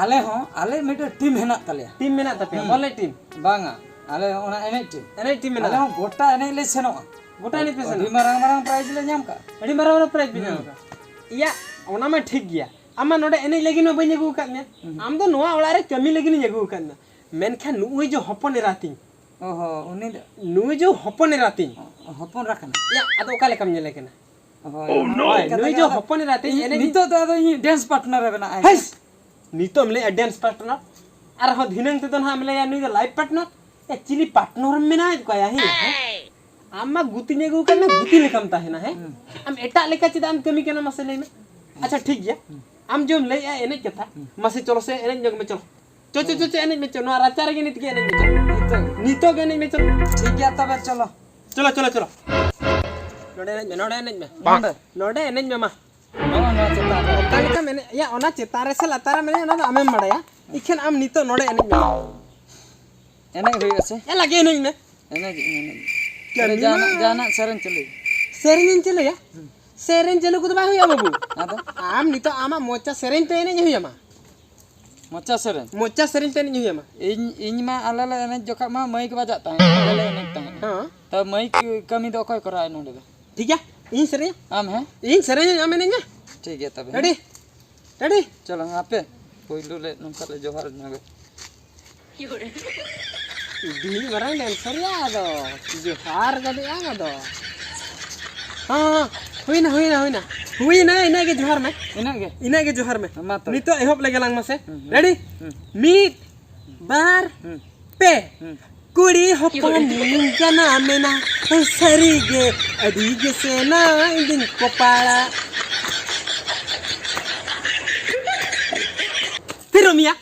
ᱟᱞᱮ ᱦᱚᱸ, ᱟᱞᱮ ᱢᱤᱫᱴᱮᱱ ᱴᱤᱢ ᱦᱮᱱᱟᱜ ᱛᱟᱞᱮᱭᱟ᱾ ᱴᱤᱢ ᱢᱮᱱᱟᱜ ᱛᱟᱯᱮᱭᱟ? ᱦᱩᱸ᱾ ᱵᱚᱞᱮ ᱴᱤᱢ? ᱵᱟᱝᱟ, ᱟᱞᱮ ᱚᱱᱟ ᱮᱱᱮᱡ ᱴᱤᱢ᱾ ᱮᱱᱮᱡ ᱴᱤᱢ ᱟᱞᱮ ᱢᱮᱱᱟᱜᱼᱟ? ᱦᱚᱸ ᱜᱚᱴᱟ ᱮᱱᱮᱡ ᱞᱮ ᱥᱮᱱᱚᱜᱼᱟ᱾ ᱜᱚᱴᱟ ᱮᱱᱮᱡ ᱯᱮ ᱟᱹᱰᱤ ᱥᱮᱱᱚᱜᱼᱟ? ᱢᱟᱨᱟᱝ ᱢᱟᱨᱟᱝ prize ᱞᱮ ᱧᱟᱢ ᱠᱟᱜᱼᱟ᱾ ᱟᱹᱰᱤ ᱢᱟᱨᱟᱝ ᱢᱟᱨᱟᱝ prize ᱯᱮ ᱧᱟᱢ ᱦᱩᱸ᱾ ᱠᱟᱜᱼᱟ? ᱤᱭᱟ, ᱚᱱᱟ ᱢᱟ ᱴᱷᱤᱠ ᱜᱮᱭᱟ᱾ ᱟᱢ ᱢᱟ ᱱᱚᱰᱮ ᱮᱱᱮᱡ ᱞᱟᱹᱜᱤᱫ ᱦᱚᱸ ᱵᱟᱹᱧ ᱟᱹᱜᱩ ᱟᱠᱟᱫ ᱢᱮᱭᱟ᱾ ᱦᱩᱸ᱾ ᱟᱢ ᱫᱚ ᱱᱚᱣᱟ ᱚᱲᱟᱜ ᱨᱮ ᱠᱟᱹᱢᱤ ᱞᱟᱹᱜᱤᱫ ᱤᱧ ᱟᱹᱜᱩ ᱟᱠᱟᱫ ᱢᱮᱭᱟ᱾ ᱢᱮᱱᱠᱷᱟᱱ ᱱᱩᱜᱼᱩᱭ ᱡᱮ ᱦᱚᱯᱚᱱ ᱮᱨᱟ ᱛᱤᱧ, ᱚ ᱦᱚᱸ, ᱩᱱᱤ ᱫᱚ ᱱᱩᱭ ᱡᱚ ᱦᱚᱯᱚᱱ ᱮᱨᱟ ᱛᱤᱧ᱾ ᱦᱚᱯᱚᱱ ᱮᱨᱟ ᱠᱟᱱᱟ᱾ ᱭᱟ, ᱟᱫᱚ ᱚᱠᱟ ᱞᱮᱠᱟᱢ ᱧᱮᱞᱮ ᱠᱟᱱᱟ? ᱦᱳᱭ, ᱦᱳᱭ, ᱱᱩᱭ ᱡᱚ ᱦᱚᱯᱚᱱ ᱮᱨᱟ ᱛᱤᱧ, ᱤᱧ ᱮᱱᱮᱡ ᱱᱤᱛᱚᱜ ᱫᱚ ᱟᱫᱚ ᱤᱧ dance partner ᱮ ᱵᱮᱱᱟᱜᱼᱟᱭ᱾ ᱦᱮᱸᱥ! ᱱᱤᱛᱚᱜ ᱮᱢ ᱞᱟᱹᱭᱮᱜᱼᱟ dance partner, ᱟᱨᱦᱚᱸ ᱫᱷᱤᱱᱟᱹᱝ ᱛᱮᱫᱚ ᱱᱟᱦᱟᱜ ᱮᱢ ᱞᱟᱹᱭᱟ ᱱᱩᱭ ᱫᱚ life partner᱾ ᱮ, ᱪᱤᱞᱤ partner ᱮᱢ ᱢᱮᱱᱟᱣᱮᱫ ᱠᱚᱣᱟ ᱭᱟ, ᱦᱮᱸ? ᱟᱢ ᱢᱟ ᱜᱩᱛᱤᱧ ᱟᱹᱜᱩ ᱠᱟᱜ ᱢᱮ, ᱜᱩᱛᱤ ᱞᱮᱠᱟᱢ ᱛᱟᱦᱮᱱᱟ, ᱦᱮᱸ? ᱦᱩᱸ᱾ ᱟᱢ ᱮᱴᱟᱜ ᱞᱮᱠᱟ ᱪᱮᱫᱟᱜ ᱮᱢ ᱠᱟᱹᱢᱤ ᱠᱟᱱᱟ, ᱢᱟᱥᱮ ᱞᱟᱹᱭ ᱢᱮ᱾ ᱟᱪᱪᱷᱟ, ᱴᱷᱤᱠ ᱜᱮᱭᱟ, ᱟᱢ ᱡᱮᱢ ᱞᱟᱹᱭᱮᱜᱼᱟ ᱮᱱᱮᱡ ᱠᱟᱛᱷᱟ, ᱦᱩᱸ᱾ ᱢᱟᱥᱮ ᱪᱚᱞᱚ ᱥᱮ ᱮᱱᱮᱡ ᱧᱚᱜ ᱢᱮ, ᱪᱚᱞᱚ᱾ ᱪᱚ, ᱪᱚ, ᱪᱚ, ᱪᱚ, ᱮᱱᱮᱡ ᱢᱮ, ᱪᱚ, ᱱᱚᱣᱟ ᱨᱟᱪᱟ ᱨᱮᱜᱮ ᱱᱤᱛ ᱜᱮ ᱮᱱᱮᱡ ᱢᱮ, ᱪᱚ᱾ ᱱᱤᱛᱚᱜ? ᱱᱤᱛᱚᱜ ᱜᱮ ᱮᱱᱮᱡ ᱢᱮ, ᱪᱚ᱾ ᱴᱷᱤᱠ ᱜᱮᱭᱟ, ᱛᱚᱵᱮ ᱪᱚᱞᱚ᱾ ᱪᱚᱞᱚ, ᱪᱚᱞᱚ, ᱪᱚᱞᱚ᱾ ᱱᱚᱰᱮ ᱮᱱᱮᱡ ᱢᱮ, ᱱᱚᱰᱮ ᱮᱱᱮᱡ ᱢᱮ᱾ ᱱᱚᱰᱮ? ᱱᱚᱰᱮ ᱮᱱᱮᱡ ᱢᱮ, ᱢᱟ᱾ ᱱᱚᱜᱼᱚ ᱱᱚᱣᱟ ᱪᱮᱛᱟᱱ ᱨᱮ᱾ ᱚᱠᱟ ᱞᱮᱠᱟᱢ ᱮᱱᱮᱡ? ᱭᱟ, ᱚᱱᱟ ᱪᱮᱛᱟᱱ ᱨᱮ ᱥᱮ ᱞᱟᱛᱟᱨ ᱨᱮᱢ ᱮᱱᱮᱡ, ᱚᱱᱟ ᱫᱚ ᱟᱢᱮᱢ ᱵᱟᱲᱟᱭᱟ᱾ ᱤᱠᱷᱟᱹᱱ ᱟᱢ ᱱᱤᱛᱚᱜ ᱱᱚᱰᱮ ᱮᱱᱮᱡ ᱢᱮ᱾ ᱮᱱᱮᱡ ᱦᱩᱭᱩᱜᱼᱟ ᱥᱮ? ᱮ, ᱞᱟᱜᱮ ᱮᱱᱮᱡ ᱢᱮ᱾ ᱮᱱᱮᱡ, ᱮᱱᱮᱡ᱾ ᱠᱟᱹᱢᱤ ᱡᱟᱦᱟᱱᱟᱜ, ᱢᱟ᱾ ᱡᱟᱦᱟᱱᱟᱜ ᱥᱮᱨᱮᱧ ᱪᱟᱹᱞᱩᱭ᱾ ᱥᱮᱨᱮᱧ ᱤᱧ ᱪᱟᱹᱞᱩᱭᱟ? ᱦᱩᱸ᱾ ᱥᱮᱨᱮᱧ ᱪᱟᱹᱞᱩ ᱠᱚᱫᱚ ᱵᱟᱝ ᱦᱩᱭᱩᱜᱼᱟ, ᱵᱟᱹᱵᱩ᱾ ᱟᱫᱚ? ᱟᱢ ᱱᱤᱛᱚᱜ ᱟᱢᱟᱜ ᱢᱚᱪᱟ ᱥᱮᱨᱮᱧ ᱛᱮ ᱮᱱᱮᱡ ᱦᱩᱭ ᱟᱢᱟ᱾ ᱢᱚᱪᱟ ᱥᱮᱨᱮᱧ? ᱢᱚᱪᱟ ᱥᱮᱨᱮᱧ ᱛᱮ ᱮᱱᱮᱡ ᱦᱩᱭ ᱟᱢᱟ᱾ ᱤᱧ, ᱤᱧ ᱢᱟ ᱟᱞᱮ ᱞᱮ ᱮᱱᱮᱡ ᱡᱚᱠᱷᱟᱜ ᱢᱟ ᱢᱟᱹᱭᱤᱠ ᱵᱟᱡᱟᱜ ᱛᱟᱦᱮᱸᱫ, ᱟᱞᱮ ᱞᱮ ᱮᱱᱮᱡ ᱛᱟᱦᱮᱸᱫ᱾ ᱦᱮᱸ᱾ ᱛᱚ ᱢᱟᱹᱭᱤᱠ ᱠᱟᱹᱢᱤ ᱫᱚ ᱚᱠᱚᱭ ᱠᱚᱨᱟᱣᱟ ᱱᱚᱰᱮ ᱫᱚ? ᱴᱷᱤᱠ ᱜᱮᱭᱟ, ᱤᱧ ᱥᱮᱨᱮᱧᱟ᱾ ᱟᱢ, ᱦᱮᱸ? ᱤᱧ ᱥᱮᱨᱮᱧᱟᱹᱧ, ᱟᱢ ᱮᱱᱮᱡ ᱢᱮ᱾ ᱴᱷᱤᱠ ᱜᱮᱭᱟ ᱛᱚᱵᱮ, ᱦᱮᱸ? Ready? Ready? ᱪᱚᱞᱚ, ᱦᱟᱯᱮ, ᱯᱳᱭᱞᱳ ᱞᱮ ᱱᱚᱝᱠᱟ ᱞᱮ ᱡᱚᱦᱟᱨ ᱧᱚᱜᱟ᱾ ᱟᱹᱰᱤ ᱢᱟᱨᱟᱝ dancer ᱭᱟ, ᱟᱫᱚ ᱡᱚᱦᱟᱨ ᱜᱚᱫᱮᱜ ᱟᱢ ᱟᱫᱚ᱾ ᱦᱮᱸ, ᱦᱮᱸ, ᱦᱩᱭᱱᱟ, ᱦᱩᱭᱱᱟ, ᱦᱩᱭᱱᱟ᱾ ᱦᱩᱭᱱᱟ, ᱤᱱᱟᱹᱜ ᱜᱮ ᱡᱚᱦᱟᱨ ᱢᱮ᱾ ᱤᱱᱟᱹᱜ ᱜᱮ? ᱤᱱᱟᱹᱜ ᱜᱮ ᱡᱚᱦᱟᱨ ᱢᱮ᱾ ᱢᱟ ᱛᱚᱵᱮ᱾ ᱱᱤᱛᱚᱜ ᱮᱦᱚᱵ ᱞᱮᱜᱮ ᱞᱟᱝ ᱢᱟᱥᱮ᱾ ᱦᱩᱸ, ᱦᱩᱸ᱾ Ready? ᱦᱩᱸ᱾ ᱢᱤᱫ, ᱵᱟᱨ, ᱦᱩᱸ᱾ ᱯᱮ᱾ ᱦᱩᱸ᱾ ᱠᱩᱲᱤ ᱦᱚᱯᱚᱱᱤᱧ ᱡᱟᱱᱟᱢᱮᱱᱟ, ᱥᱟᱹᱨᱤᱜᱮ ᱟᱹᱰᱤ ᱜᱮ ᱥᱮᱱᱟ ᱤᱧ ᱫᱩᱧ ᱠᱚᱯᱟᱲᱟ᱾ ᱛᱷᱤᱨᱚᱜ ᱢᱮᱭᱟ᱾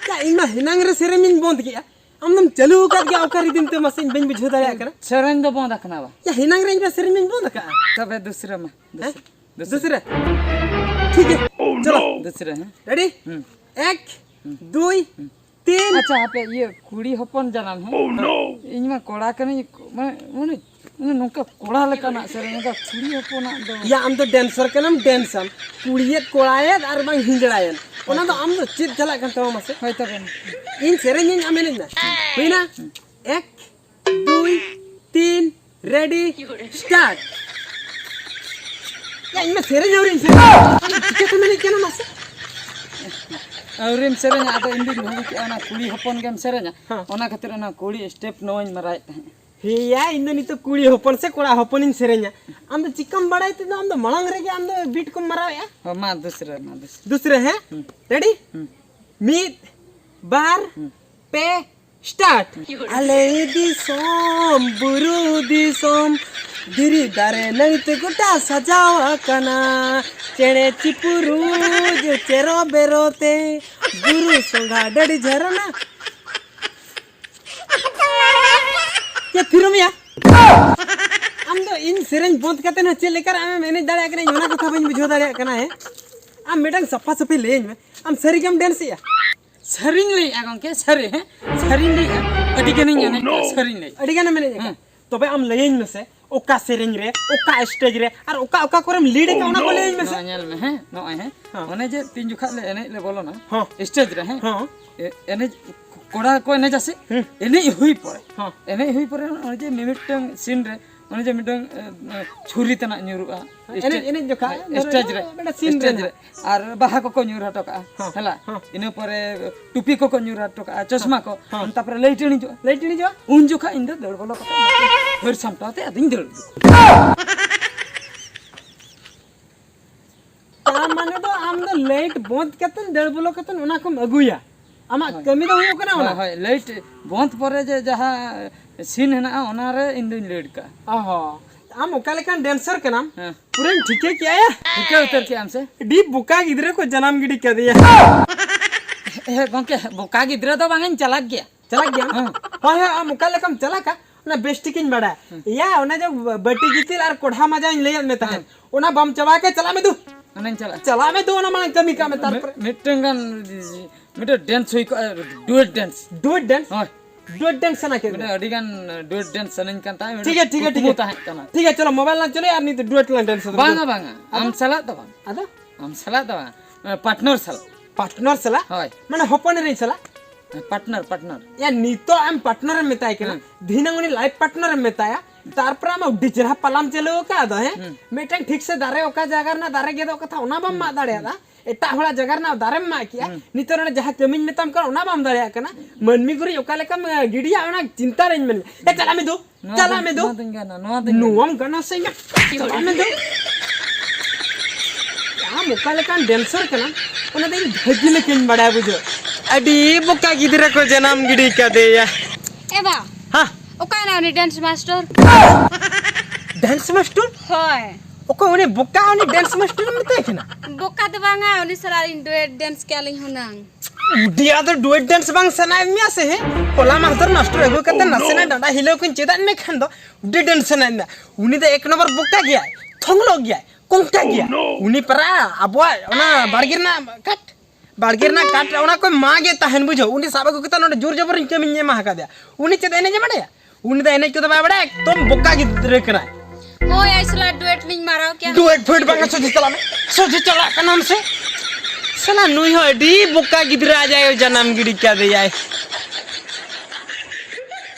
ᱭᱟ, ᱤᱧ ᱢᱟ ᱦᱮᱱᱟᱝ ᱨᱮ ᱥᱮᱨᱮᱧ ᱤᱧ ᱵᱚᱱᱫ ᱠᱮᱜᱼᱟ, ᱟᱢ ᱫᱚᱢ ᱪᱟᱹᱞᱩ ᱟᱠᱟᱫ ᱜᱮᱭᱟ ᱚᱠᱟ ᱨᱤᱫᱤᱢ ᱛᱮ, ᱢᱟᱥᱮ ᱤᱧ ᱵᱟᱹᱧ ᱵᱩᱡᱷᱟᱹᱣ ᱫᱟᱲᱮᱭᱟᱜ ᱠᱟᱱᱟ᱾ ᱥᱮᱨᱮᱧ ᱫᱚ ᱵᱚᱱᱫ ᱟᱠᱟᱱᱟ ᱵᱟ? ᱭᱟ, ᱦᱮᱱᱟᱝ ᱨᱮ ᱤᱧ ᱢᱟ ᱥᱮᱨᱮᱧ ᱤᱧ ᱵᱚᱱᱫ ᱟᱠᱟᱫᱼᱟ᱾ ᱛᱚᱵᱮ ᱫᱩᱥᱨᱟᱹ ᱢᱟ, ᱦᱮᱸ? ᱫᱩᱥᱨᱟᱹ᱾ ᱫᱩᱥᱨᱟᱹ? ᱴᱷᱤᱠ ᱜᱮᱭᱟ, ᱪᱚᱞᱚ᱾ ᱫᱩᱥᱨᱟᱹ, ᱦᱮᱸ? Ready? ᱦᱩᱸ᱾ ᱮᱠ, ᱦᱩᱸ᱾ ᱫᱩᱭ, ᱦᱩᱸ᱾ ᱛᱤᱱ᱾ ᱟᱪᱪᱷᱟ, ᱦᱟᱯᱮ, ᱤᱭᱟᱹ, ᱠᱩᱲᱤ ᱦᱚᱯᱚᱱ ᱡᱟᱱᱟᱢ, ᱦᱮᱸ? Oh, no! ᱤᱧ ᱢᱟ ᱠᱚᱲᱟ ᱠᱟᱹᱱᱟᱹᱧ, ᱢᱟᱱᱮ, ᱢᱟᱱᱮ, ᱢᱟᱱᱮ ᱱᱚᱝᱠᱟ ᱠᱚᱲᱟ ᱞᱮᱠᱟᱱᱟᱜ ᱥᱮᱨᱮᱧ, ᱱᱚᱝᱠᱟ ᱠᱩᱲᱤ ᱦᱚᱯᱚᱱᱟᱜ ᱫᱚ᱾ ᱭᱟ, ᱟᱢ ᱫᱚ dancer ᱠᱟᱱᱟᱢ, dance ᱟᱢ᱾ ᱠᱩᱲᱤᱭᱮᱫ, ᱠᱚᱲᱟᱭᱮᱫ ᱟᱨ ᱵᱟᱝ ᱦᱤᱸᱡᱲᱟᱭᱮᱫ᱾ ᱚᱱᱟ ᱫᱚ ᱟᱢ ᱫᱚ ᱪᱮᱫ ᱪᱟᱞᱟᱜ ᱠᱟᱱ ᱛᱟᱢᱟ ᱢᱟᱥᱮ? ᱦᱳᱭ ᱛᱚᱵᱮ᱾ ᱤᱧ ᱥᱮᱨᱮᱧ ᱤᱧ, ᱟᱢ ᱮᱱᱮᱡ ᱢᱮ᱾ ᱦᱩᱭᱱᱟ? ᱮᱠ, ᱫᱩᱭ, ᱛᱤᱱ, ready, start᱾ ᱭᱟ, ᱤᱧ ᱢᱟ ᱥᱮᱨᱮᱧ ᱟᱹᱣᱨᱤᱧ ᱥᱮᱨᱮᱧ᱾ ᱟᱢ ᱪᱤᱠᱟᱹᱛᱮᱢ ᱮᱱᱮᱡ ᱠᱟᱱᱟ ᱢᱟᱥᱮ? ᱟᱹᱣᱨᱤᱢ ᱥᱮᱨᱮᱧᱟ, ᱟᱫᱚ ᱤᱧ ᱫᱩᱧ ᱵᱷᱟᱹᱵᱤ ᱠᱮᱜᱼᱟ ᱚᱱᱟ ᱠᱩᱲᱤ ᱦᱚᱯᱚᱱ ᱜᱮᱢ ᱥᱮᱨᱮᱧᱟ᱾ ᱦᱮᱸ᱾ ᱚᱱᱟ ᱠᱷᱟᱹᱛᱤᱨ ᱚᱱᱟ ᱠᱩᱲᱤ step ᱱᱚᱣᱟᱧ ᱢᱟᱨᱟᱣᱮᱫ ᱛᱟᱦᱮᱸᱫ᱾ ᱦᱮᱭᱟ, ᱤᱧ ᱫᱚ ᱱᱤᱛᱚᱜ ᱠᱩᱲᱤ ᱦᱚᱯᱚᱱ ᱥᱮ ᱠᱚᱲᱟ ᱦᱚᱯᱚᱱᱤᱧ ᱥᱮᱨᱮᱧᱟ? ᱟᱢ ᱫᱚ ᱪᱤᱠᱟᱢ ᱵᱟᱲᱟᱭ ᱛᱮᱫᱚ? ᱟᱢ ᱫᱚ ᱢᱟᱲᱟᱝ ᱨᱮᱜᱮ ᱟᱢ ᱫᱚ beat ᱠᱚᱢ ᱢᱟᱨᱟᱣᱮᱫᱼᱟ᱾ ᱦᱚᱸ, ᱢᱟ ᱫᱩᱥᱨᱟᱹ, ᱢᱟ ᱫᱩᱥᱨᱟᱹ᱾ ᱫᱩᱥᱨᱟᱹ, ᱦᱮᱸ? ᱦᱩᱸ᱾ Ready? ᱦᱩᱸ᱾ ᱢᱤᱫ, ᱵᱟᱨ, ᱦᱩᱸ᱾ ᱯᱮ, start᱾ ᱟᱞᱮ ᱫᱤᱥᱚᱢ ᱵᱩᱨᱩ ᱫᱤᱥᱚᱢ, ᱫᱷᱤᱨᱤ ᱫᱟᱨᱮ ᱱᱟᱹᱲᱤ ᱛᱮ ᱜᱚᱴᱟ ᱥᱟᱡᱟᱣ ᱟᱠᱟᱱᱟ, ᱪᱮᱬᱮ ᱪᱤᱯᱨᱩᱡ ᱪᱮᱨᱚ ᱵᱮᱨᱚ ᱛᱮ, ᱵᱩᱨᱩ ᱥᱚᱸᱜᱷᱟ ᱰᱟᱹᱰᱤ ᱡᱷᱟᱨᱱᱟ᱾ ᱪᱮᱫ ᱛᱷᱤᱨᱚᱢ ᱭᱟ? ᱟᱢ ᱫᱚ ᱤᱧ ᱥᱮᱨᱮᱧ ᱵᱚᱸᱫᱽ ᱠᱟᱛᱮ ᱦᱚᱸ ᱪᱮᱫ ᱞᱮᱠᱟ ᱨᱮ ᱟᱢᱮᱢ ᱮᱱᱮᱡ ᱫᱟᱲᱮᱭᱟᱜ ᱠᱟᱱᱟ, ᱤᱧ ᱚᱱᱟ ᱠᱟᱛᱷᱟ ᱵᱟᱹᱧ ᱵᱩᱡᱷᱟᱹᱣ ᱫᱟᱲᱮᱭᱟᱜ ᱠᱟᱱᱟ᱾ ᱦᱮᱸ, ᱟᱢ ᱢᱤᱫᱴᱟᱝ ᱥᱟᱯᱷᱟ ᱥᱟᱹᱯᱷᱤ ᱞᱟᱹᱭᱟᱹᱧ ᱢᱮ, ᱟᱢ ᱥᱟᱹᱨᱤ ᱜᱮᱢ dance ᱮᱜᱼᱟ? ᱥᱟᱹᱨᱤᱧ ᱞᱟᱹᱭᱮᱜᱼᱟ ᱜᱚᱢᱠᱮ, ᱥᱟᱹᱨᱤ, ᱦᱮᱸ, ᱥᱟᱹᱨᱤᱧ ᱞᱟᱹᱭᱮᱜᱼᱟ᱾ ᱟᱹᱰᱤ ᱜᱟᱱᱤᱧ ᱮᱱᱮᱡ ᱠᱟᱜᱼᱟ, ᱥᱟᱹᱨᱤᱧ ᱞᱟᱹᱭᱮᱜᱼᱟ᱾ ᱟᱹᱰᱤ ᱜᱟᱱᱮᱢ ᱮᱱᱮᱡ ᱟᱠᱟᱫ᱾ ᱦᱮᱸ᱾ ᱛᱚᱵᱮ ᱟᱢ ᱞᱟᱹᱭᱟᱹᱧ ᱢᱮᱥᱮ, ᱚᱠᱟ ᱥᱮᱨᱮᱧ ᱨᱮ, ᱚᱠᱟ stage ᱨᱮ ᱟᱨ ᱚᱠᱟ ᱚᱠᱟ ᱠᱚᱨᱮᱢ lead ᱟᱠᱟᱫ, ᱚᱱᱟ ᱠᱚ ᱞᱟᱹᱭᱟᱹᱧ ᱢᱮᱥᱮ᱾ ᱱᱚᱣᱟ ᱧᱮᱞ ᱢᱮ, ᱦᱮᱸ, ᱱᱚᱜᱼᱚᱭ, ᱦᱮᱸ, ᱦᱮᱸ᱾ ᱚᱱᱮ ᱡᱮ ᱛᱤᱱ ᱡᱚᱠᱷᱟᱜ ᱞᱮ ᱮᱱᱮᱡ ᱞᱮ ᱵᱚᱞᱚᱱᱟ, ᱦᱚᱸ᱾ Stage ᱨᱮ, ᱦᱮᱸ, ᱦᱚᱸ᱾ ᱮ-, ᱮᱱᱮᱡ ᱠᱚᱲᱟ ᱠᱚ ᱮᱱᱮᱡᱟ ᱥᱮ, ᱦᱩᱸ᱾ ᱮᱱᱮᱡ ᱦᱩᱭ ᱯᱚᱨᱮ, ᱦᱚᱸ᱾ ᱮᱱᱮᱡ ᱦᱩᱭ ᱯᱚᱨᱮ ᱚᱱᱮ ᱡᱮ ᱢᱤᱢᱤᱫᱴᱟᱝ scene ᱨᱮ ᱚᱱᱮ ᱡᱮ ᱢᱤᱫᱴᱟᱝ, ᱮ, ᱮ, ᱪᱷᱩᱨᱤ ᱛᱟᱱᱟᱜ ᱧᱩᱨᱩᱜᱼᱟ᱾ ᱮᱱᱮᱡ, stage, ᱮᱱᱮᱡ ᱡᱚᱠᱷᱟᱡ, ᱦᱮᱸ, ᱫᱷᱚᱨᱚ stage ᱨᱮ, ᱢᱤᱫᱴᱟᱝ scene ᱨᱮ stage ᱨᱮ᱾ ᱱᱟᱦᱟᱜ᱾ ᱟᱨ ᱵᱟᱦᱟ ᱠᱚᱠᱚ ᱧᱩᱨ ᱦᱚᱴᱚ ᱠᱟᱜᱼᱟ, ᱦᱚᱸ, ᱦᱮᱞᱟ᱾ ᱦᱚᱸ᱾ ᱤᱱᱟᱹ ᱯᱚᱨᱮ ᱴᱩᱯᱤ ᱠᱚᱠᱚ ᱧᱩᱨ ᱦᱚᱴᱚ ᱠᱟᱜᱼᱟ, ᱪᱚᱥᱢᱟ ᱠᱚ, ᱦᱚᱸ᱾ ᱛᱟᱯᱚᱨᱮ light ᱤᱬᱤᱡᱚᱜᱼᱟ᱾ Light ᱤᱬᱤᱡᱚᱜᱼᱟ? ᱩᱱ ᱡᱚᱠᱷᱟᱡ ᱤᱧ ᱫᱚ ᱫᱟᱹᱲ ᱵᱚᱞᱚ ᱠᱟᱛᱮ ᱦᱟᱹᱨ ᱥᱟᱢᱴᱟᱣ ᱛᱮ ᱟᱫᱚᱧ ᱫᱟᱹᱲ ᱩᱰᱩᱠᱚᱜᱼᱟ᱾ ᱛᱟᱨ ᱢᱟᱱᱮ ᱫᱚ ᱟᱢ ᱫᱚ light ᱵᱚᱸᱫᱽ ᱠᱟᱛᱮ ᱫᱟᱹᱲ ᱵᱚᱞᱚ ᱠᱟᱛᱮ ᱚᱱᱟ ᱠᱚᱢ ᱟᱹᱜᱩᱭᱟ? ᱟᱢᱟᱜ ᱦᱳᱭ᱾ ᱠᱟᱹᱢᱤ ᱫᱚ ᱦᱩᱭᱩᱜ ᱠᱟᱱᱟ ᱚᱱᱟ? ᱦᱳᱭ, ᱦᱳᱭ, light ᱵᱚᱸᱫᱽ ᱯᱚᱨᱮ ᱡᱮ ᱡᱟᱦᱟᱸ scene ᱦᱮᱱᱟᱜᱼᱟ, ᱚᱱᱟᱨᱮ ᱤᱧ ᱫᱩᱧ lead ᱠᱟᱜᱼᱟ᱾ ᱚ ᱦᱚᱸ, ᱟᱢ ᱚᱠᱟ ᱞᱮᱠᱟᱱ dancer ᱠᱟᱱᱟᱢ? ᱦᱮᱸ᱾ ᱯᱩᱨᱟᱹᱧ ᱴᱷᱤᱠᱟᱹ ᱠᱮᱜᱼᱟ ᱭᱟ᱾ ᱴᱷᱤᱠᱟᱹ ᱩᱛᱟᱹᱨ ᱠᱮᱜᱼᱟᱢ ᱥᱮ? ᱟᱹᱰᱤ ᱵᱚᱠᱟ ᱜᱤᱫᱽᱨᱟᱹ ᱠᱚ ᱡᱟᱱᱟᱢ ᱜᱤᱰᱤ ᱠᱟᱫᱮᱭᱟ᱾ ᱦᱮᱸ ᱜᱚᱝᱠᱮ, ᱵᱚᱠᱟ ᱜᱤᱫᱽᱨᱟᱹ ᱫᱚ ᱵᱟᱝ, ᱤᱧ ᱪᱟᱞᱟᱠ ᱜᱮᱭᱟ᱾ ᱪᱟᱞᱟᱠ ᱜᱮᱭᱟᱢ? ᱦᱮᱸ᱾ ᱦᱳᱭ, ᱦᱳᱭ, ᱟᱢ ᱚᱠᱟ ᱞᱮᱠᱟᱢ ᱪᱟᱞᱟᱠᱟ, ᱚᱱᱟ ᱵᱮᱥ ᱴᱷᱤᱠᱤᱧ ᱵᱟᱲᱟᱭᱟ᱾ ᱦᱮᱸ᱾ ᱭᱟ, ᱚᱱᱟ ᱡᱮ ᱵᱟᱹᱴᱤ ᱜᱤᱛᱤᱞ ᱟᱨ ᱠᱚᱲᱦᱟ ᱢᱟᱡᱟᱧ ᱞᱟᱹᱭᱟᱫ ᱢᱮ ᱛᱟᱦᱮᱸᱫ, ᱦᱮᱸ᱾ ᱚᱱᱟ ᱵᱟᱢ ᱪᱟᱵᱟ ᱠᱮᱫ, ᱪᱟᱞᱟᱜ ᱢᱮ ᱫᱩ᱾ ᱚᱱᱟᱧ ᱪᱟᱞᱟᱜᱼᱟ᱾ ᱪᱟᱞᱟᱜ ᱢᱮ ᱫᱩ, ᱚᱱᱟ ᱢᱟᱲᱟᱝ ᱠᱟᱹᱢᱤ ᱠᱟᱜ ᱢᱮ, ᱢᱤ-, ᱛᱟᱨᱯᱚᱨᱮ᱾ ᱢᱤᱫᱴᱟᱝ ᱜᱟᱱ ᱢᱤᱫᱴᱟᱝ dance ᱦᱩᱭ ᱠᱚᱜᱼᱟ, duet dance᱾ Duet dance? ᱦᱳᱭ᱾ Duet dance ᱥᱟᱱᱟ ᱠᱮᱫ ᱢᱤᱫᱴᱟᱝ ᱢᱮᱭᱟ? ᱟᱹᱰᱤ ᱜᱟᱱ duet dance ᱥᱟᱱᱟᱧ ᱠᱟᱱ ᱛᱟᱦᱮᱸᱫ, ᱴᱷᱤᱠ ᱜᱮᱭᱟ, ᱴᱷᱤᱠ ᱜᱮᱭᱟ, ᱴᱷᱤᱠ ᱠᱩᱠᱢᱩ ᱜᱮᱭᱟ᱾ ᱛᱟᱦᱮᱸ ᱠᱟᱱᱟ᱾ ᱴᱷᱤᱠ ᱜᱮᱭᱟ, ᱪᱚᱞᱚ, mobile ᱞᱟᱝ ᱪᱟᱹᱞᱩᱭᱟ ᱟᱨ ᱱᱤᱛ duet ᱞᱟᱝ dance ᱟᱫᱟ᱾ ᱵᱟᱝᱟ, ᱵᱟᱝᱟ, ᱟᱫᱚ? ᱟᱢ ᱥᱟᱞᱟᱜ ᱫᱚ ᱵᱟᱝ᱾ ᱟᱫᱚ? ᱟᱢ ᱥᱟᱞᱟᱜ ᱫᱚ ᱵᱟᱝ, partner ᱥᱟᱞᱟᱜ᱾ Partner ᱥᱟᱞᱟᱜ? ᱦᱳᱭ᱾ ᱢᱟᱱᱮ ᱦᱚᱯᱚᱱ ᱮᱨᱟᱧ ᱥᱟᱞᱟᱜ? ᱦᱮᱸ, partner, partner᱾ ᱭᱟ, ᱱᱤᱛᱚᱜ ᱟᱢ partner ᱮᱢ ᱢᱮᱛᱟᱭ ᱠᱟᱱᱟ, ᱦᱮᱸ᱾ ᱫᱷᱤᱱᱟᱹᱝ ᱩᱱᱤ life partner ᱮᱢ ᱢᱮᱛᱟᱭᱟ, ᱛᱟᱨᱯᱚᱨᱮ ᱟᱢ ᱟᱹᱰᱤ ᱪᱮᱦᱨᱟ ᱯᱟᱞᱟᱢ ᱪᱟᱹᱞᱩ ᱟᱠᱟᱫ ᱫᱚ, ᱦᱮᱸ? ᱦᱩᱸ᱾ ᱢᱤᱫᱴᱟᱝ ᱴᱷᱤᱠ ᱥᱮ ᱫᱟᱨᱮ ᱚᱠᱟ ᱡᱟᱭᱜᱟ ᱨᱮᱱᱟᱜ ᱫᱟᱨᱮ ᱜᱮᱫᱚᱜ ᱠᱟᱛᱷᱟ, ᱚᱱᱟ ᱵᱟᱢ ᱦᱩᱸ, ᱢᱟᱜ ᱫᱟᱲᱮᱭᱟᱫᱟ᱾ ᱦᱩᱸ᱾ ᱮᱴᱟᱜ ᱦᱚᱲᱟᱜ ᱡᱟᱭᱜᱟ ᱨᱮᱱᱟᱜ ᱫᱟᱨᱮᱢ ᱢᱟᱜ ᱠᱮᱜᱼᱟ᱾ ᱦᱩᱸ᱾ ᱱᱤᱛᱚᱜ ᱱᱚᱰᱮ ᱡᱟᱦᱟᱸ ᱠᱟᱹᱢᱤᱧ ᱢᱮᱛᱟᱢ ᱠᱟᱱᱟ, ᱚᱱᱟ ᱵᱟᱢ ᱫᱟᱲᱮᱭᱟᱜ ᱠᱟᱱᱟ᱾ ᱢᱟᱹᱱᱢᱤ ᱜᱩᱨᱤᱡ ᱚᱠᱟ ᱞᱮᱠᱟᱢ, ᱮ, ᱜᱤᱰᱤᱭᱟ, ᱚᱱᱟ ᱪᱤᱱᱛᱟ ᱨᱮᱧ ᱢᱮᱱ᱾ ᱮ, ᱪᱟᱞᱟᱜ ᱢᱮ ᱫᱩ, ᱱᱚᱣᱟ ᱪᱟᱞᱟᱜ ᱫᱚ, ᱢᱮ ᱫᱩ᱾ ᱱᱚᱣᱟ ᱫᱚᱧ ᱜᱟᱱᱟ, ᱱᱚᱣᱟ ᱫᱚᱧ ᱜᱟᱱᱟ᱾ ᱱᱚᱣᱟᱢ ᱜᱟᱱᱟ ᱥᱮ ᱤᱧ? ᱪᱟᱞᱟᱜ ᱢᱮ ᱫᱩ᱾ ᱟᱢ ᱚᱠᱟ ᱞᱮᱠᱟᱱ dancer ᱠᱟᱱᱟᱢ, ᱚᱱᱟ ᱫᱚ ᱤᱧ ᱵᱷᱟᱹᱜᱤ ᱞᱮᱠᱟᱧ ᱵᱟᱲᱟᱭᱟ ᱵᱩᱡᱷᱟᱹᱣ᱾ ᱟᱹᱰᱤ ᱵᱚᱠᱟ ᱜᱤᱫᱽᱨᱟᱹ ᱠᱚ ᱡᱟᱱᱟᱢ ᱜᱤᱰᱤ ᱠᱟᱫᱮᱭᱟ᱾ ᱮ ᱵᱟ, ᱦᱟ? ᱚᱠᱟᱭᱮᱱᱟ ᱩᱱᱤ dance master? Dance master? ᱦᱳᱭ᱾ ᱚᱠᱚᱭ ᱩᱱᱤ ᱵᱚᱠᱟ, ᱩᱱᱤ dance master ᱮᱢ ᱢᱮᱛᱟᱭ ᱠᱟᱱᱟ? ᱵᱚᱠᱟ ᱫᱚ ᱵᱟᱝᱟ, ᱩᱱᱤ ᱥᱟᱞᱟᱜ ᱤᱧ duet dance ᱠᱮᱭᱟ ᱞᱤᱧ ᱦᱩᱱᱟᱹᱝ᱾ ᱩᱰᱤ, ᱟᱫᱚ duet dance ᱵᱟᱝ ᱥᱟᱱᱟᱭᱮᱫ ᱢᱮᱭᱟ ᱥᱮ, ᱦᱮᱸ? ᱦᱚᱞᱟ ᱢᱟᱦᱫᱮᱨ ᱢᱟᱥᱴᱟᱨ ᱟᱹᱜᱩ ᱠᱟᱛᱮ ᱱᱟᱥᱮᱱᱟᱜ ᱰᱟᱸᱰᱟ ᱦᱤᱞᱟᱹᱣ ᱠᱚᱧ ᱪᱮᱫ ᱟᱫ ᱢᱮ ᱠᱷᱟᱱ ᱫᱚ duet dance ᱥᱟᱱᱟᱭᱮᱫ ᱢᱮᱭᱟ᱾ ᱩᱱᱤ ᱫᱚ ᱮᱠ ᱱᱚᱢᱵᱚᱨ ᱵᱚᱠᱟ ᱜᱮᱭᱟᱭ, ᱛᱷᱚᱝᱞᱚᱜ ᱜᱮᱭᱟᱭ, ᱠᱚᱝᱠᱟ ᱜᱮᱭᱟᱭ᱾ ᱩᱱᱤ ᱯᱟᱨᱟ ᱟᱵᱚᱣᱟᱜ ᱚᱱᱟ ᱵᱟᱲᱜᱮ ᱨᱮᱱᱟᱜ ᱠᱟᱴ, ᱵᱟᱲᱜᱮ ᱨᱮᱱᱟᱜ ᱠᱟᱴ ᱚᱱᱟ ᱠᱚᱭ ᱢᱟᱜᱮ ᱛᱟᱦᱮᱱ, ᱵᱩᱡᱷᱟᱹᱣ᱾ ᱩᱱᱤ ᱥᱟᱵ ᱟᱹᱜᱩ ᱠᱟᱛᱮ ᱱᱚᱰᱮ ᱡᱳᱨ ᱡᱚᱵᱚᱨᱤᱧ ᱠᱟᱹᱢᱤᱧ ᱮᱢᱟ ᱟᱠᱟᱫᱮᱭᱟ᱾ ᱩᱱᱤ ᱪᱮᱫ ᱮᱱᱮᱡ ᱮ ᱵᱟᱲᱟᱭᱟ? ᱩᱱᱤ ᱫᱚ ᱮᱱᱮᱡ ᱠᱚᱫᱚ ᱵᱟᱭ ᱵᱟᱲᱟᱭᱟ, ᱮᱠᱫᱚᱢ ᱵᱚᱠᱟ ᱜᱤᱫᱽᱨᱟᱹ ᱠᱟᱱᱟᱭ᱾ ᱦᱳᱭ, ᱟᱡ ᱥᱟᱞᱟᱜ duet ᱞᱤᱧ ᱢᱟᱨᱟᱣ ᱠᱮᱭᱟ᱾ Duet ᱯᱷᱩᱭᱮᱴ ᱵᱟᱝᱟ, ᱥᱚᱡᱷᱮ ᱪᱟᱞᱟᱜ ᱢᱮ, ᱥᱚᱡᱷᱮ ᱪᱟᱞᱟᱜ ᱠᱟᱱᱟᱢ ᱥᱮ? ᱥᱟᱞᱟ ᱱᱩᱭ ᱦᱚᱸ ᱟᱹᱰᱤ ᱵᱚᱠᱟ ᱜᱤᱫᱽᱨᱟᱹ, ᱟᱡ ᱟᱭᱳ ᱡᱟᱱᱟᱢ ᱜᱤᱰᱤ ᱠᱟᱫᱮᱭᱟᱭ᱾